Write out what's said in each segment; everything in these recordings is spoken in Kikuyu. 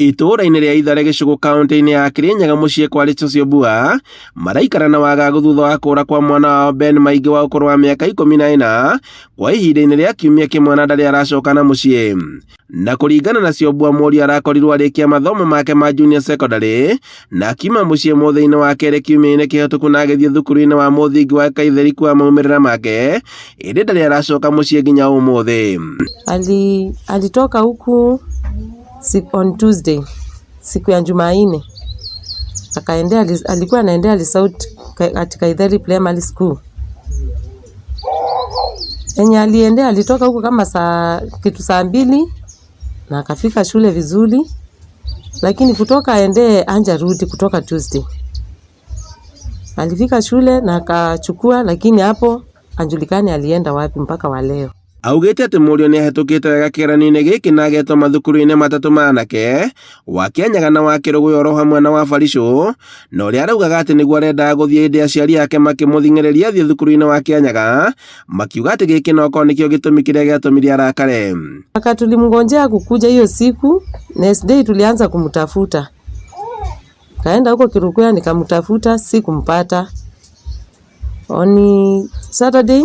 Itũũra-inĩ rĩa Ithare Gĩcũgũ kaũntĩ-inĩ ya Kĩrĩnyaga mũciĩ kwa Rachel Syokimau maraikara na wagagu thutha wa kũũra kwa mwana wao Ben Maingĩ wa ũkũrũ wa mĩaka 14 kwa ihinda-inĩ rĩa kiumia kĩmwe na ndarĩ aracoka na mũciĩ. Na kũringana na Syokimau mũriũ arakorirwo arĩkia mathomo make ma junior secondary na akiuma mũciĩ mũthĩ-inĩ wa kerĩ kiumia-inĩ kĩhĩtũku na agĩthiĩ thukuru-inĩ wa mũthingi wa Kaitheri kuoya maumĩrĩra make ĩndĩ ndarĩ aracoka mũciĩ nginya ũmũthĩ. Alitoka huku on Tuesday, siku ya Jumanne. Akaendea, alikuwa anaendea result at Kaitheri Primary School. Enye aliendea alitoka huko kama saa kitu saa 2 na akafika shule vizuri, lakini kutoka aendee hajarudi kutoka Tuesday. Alifika shule na akachukua, lakini hapo hajulikani alienda wapi mpaka wa leo. Augĩte atĩ mũriũ nĩahĩtũkĩte wega kĩgeranio-inĩ gĩkĩ na agetwo mathukuru-inĩ matatũ ma anake, wa Kĩanyaga na wa Kĩrũgũya oro hamwe na wa Baricũ, na ũrĩa araugaga atĩ nĩguo arendaga gũthiĩ ĩndĩ aciari ake makĩmũthing'ĩrĩria athiĩ thukuru-inĩ wa Kĩanyaga, makiuga atĩ gĩkĩ no korwo nĩkĩo gĩtũmi kĩrĩa gĩatũmire arakare. Aka tulimngojea kukuja hiyo siku, next day tulianza kumtafuta. Kaenda huko Kirukuya nikamtafuta, sikumpata. On Saturday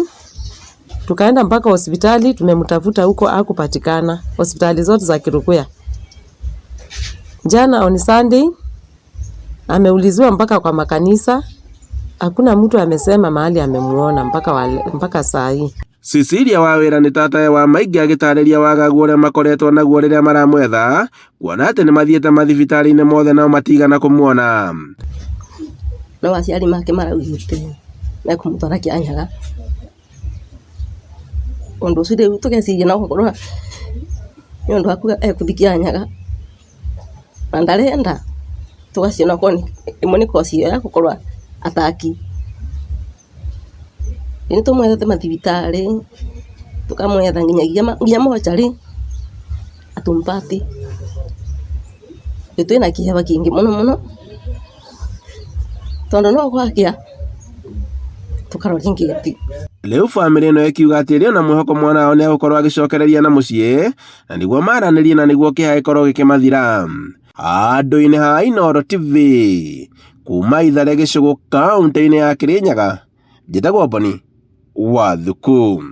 tukaenda mpaka hospitali, tumemtafuta huko hakupatikana, hospitali zote za Kirukuya. Jana on Sunday ameuliziwa mpaka kwa makanisa, hakuna mtu amesema mahali amemuona mpaka saa hii. Cecilia Wawĩra nĩ tatawe wa Maingĩ agĩtarĩria wagagu ũrĩa makoretwo naguo rĩrĩa maramwetha kuona atĩ nĩmathiĩte mathibitarĩ-inĩ mothe nao matigana kũmuona. No aciari make maraugĩte mekũmũtwara Kĩanyaga. Ũndũ ũcio rĩu tũgeciria no gũkorwo nĩ ũndũ wa kuga ekũthiĩ Kĩanyaga na ndarenda, tũgaciona okorwo ĩmwe nĩ cause ĩyo ya gũkorwo ataki. Nĩ tũmwethete mathibitarĩ, tũkamwetha nginyagia mocarĩ hatumpati. Rĩu twĩna kĩeha kĩingĩ mũno mũno, tondũ no gwakĩa tũkaroria ngĩti. Rĩu bamĩrĩ ĩno ĩkiuga atĩ ĩrĩ ona mwĩhoko mwana wao nĩegũkorwo agĩcokereria na mũciĩ na nĩguo maranĩrie na nĩguo kĩeha gĩkorwo gĩkĩmathira. Handũ-inĩ ha Inooro TV kuma Ithare Gĩcũgũ kaũntĩ-inĩ ya Kĩrĩnyaga, njĩtagwo Boni wa Thuku.